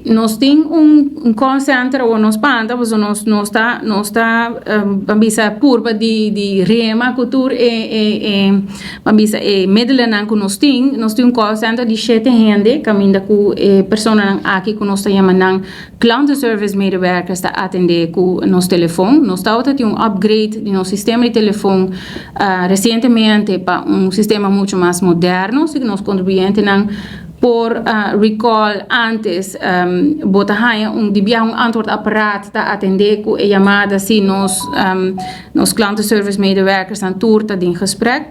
Nos tin un call center o nos panta, pues nos ta bisa purba di rema ku tur e bisa e middelen ku nos tin. Nos tin un call center di shete hende, kaminda ku e personanan aki ku nos ta yama nan klantenservice medewerkers ta atendé ku nos telefon. Nos ta tin un upgrade di nos sistema di telefon resientemente pa un sistema muchu mas moderno, si nos kontribuyentenan por recall antes, bo ta haña un di un antwoordapparaat ta atendé ku e yamada si nos klantenservice medewerkers nan tur ta den gesprek.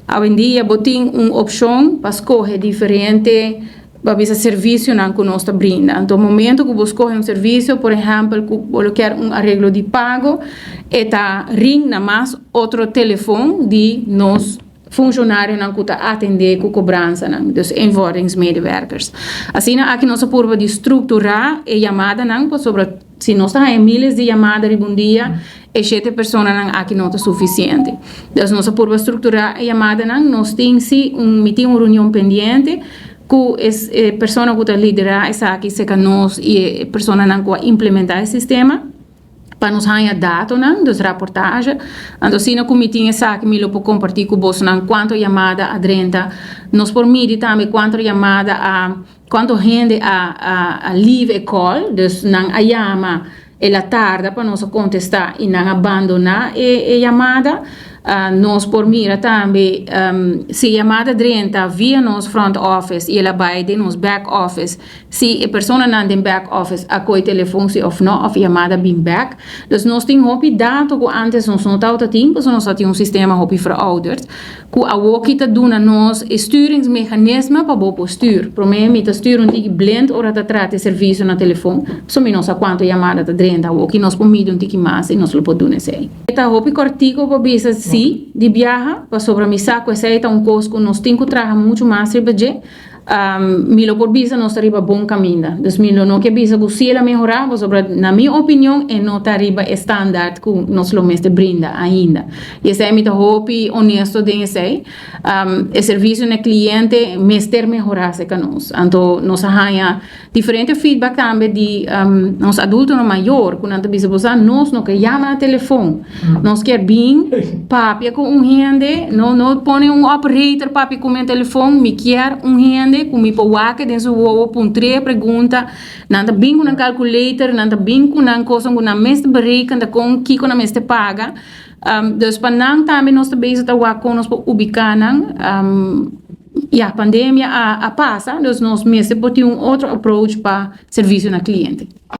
Awendia bo tin un opshon pa skohe diferente, pa bisa, servisionan ku nos ta brinda. Anto, momento ku bo skohe un servisio, por ehèmpel, ku bo ke un areglo di pago, e ta ring na mas otro telefon di nos funshonarionan ku ta atendé ku kobransanan, dus invorderingsmedewerkers. Asina aki nos a purba di strukturá e yamadanan, pasobra si nos tin míles di yamada riba un dia, e shete personanan aki no ta sufisiente. Dus nos a purba strukturá e yamadanan. Nos tin si un meeting, un reunion pendiente ku e persona ku ta liderá esaki serka nos i e personanan ku a implementá e sistema pa nos haña datonan, dus rapportage. Anto, asina ku mi tin esaki, mi lo por kompartí ku boso kuantu yamada a drenta. Nos por midi tambe kuantu yamada a kuantu hende a leave a call, dus nan a yama, el a tarda pa nos kontestá i nan a bandoná e yamada. Nos por mira tambe si yamada drenta via nos front office i el a bai den nos back office, si e personanan den back office a kohe telefon si òf no, òf yamada bin back. Dus nos tin hopi dato ku antes nos no tabatin, pasobra nos tin un sistema hopi verouderd. Ku awoki ta duna nos sturingsmechanisme pa bo por stuur. Promé mi ta stuur un tiki blind ora ta trata servisio na telefon. So mi no sa kuantu yamada ta drenta. Awoki nos por midi un tiki mas i nos lo por duna esei. Ta hopi kòrtiku pa bisa si di biaha, pasobra mi sa ku esei ta un kos ku nos tin ku traha muchu mas riba dje. Mi lo por bisa nos riba bon kaminda. Dus mi lo no ke bisa ku si el a mehorá, pasobra na mi opinion e no ta riba e standaard ku nos lo mester brinda ainda. I esei mi ta hopi honesto den esei. E servisio na kliente mester mehorá serka nos. Anto nos a haña diferente feedback tambe di nos adultonan mayor, ku nan ta bisa: "Bosa, nos no ke yama na telefon. Nos ke bin papia ku un hende, no pone un operator papia ku mi telefon, mi ke un hende ku mi por wak den su wowo, puntr'é pregunta." Nan ta bin ku nan calculator, nan ta bin ku nan kos ku nan mester bereken kon kiko nan mester paga. Dus pa nan tambe nos ta bezig ta wak kon nos por ubiká nan. Ja, pandemia a pasa, dus nos mester por tin un otro approach pa servisio na kliente.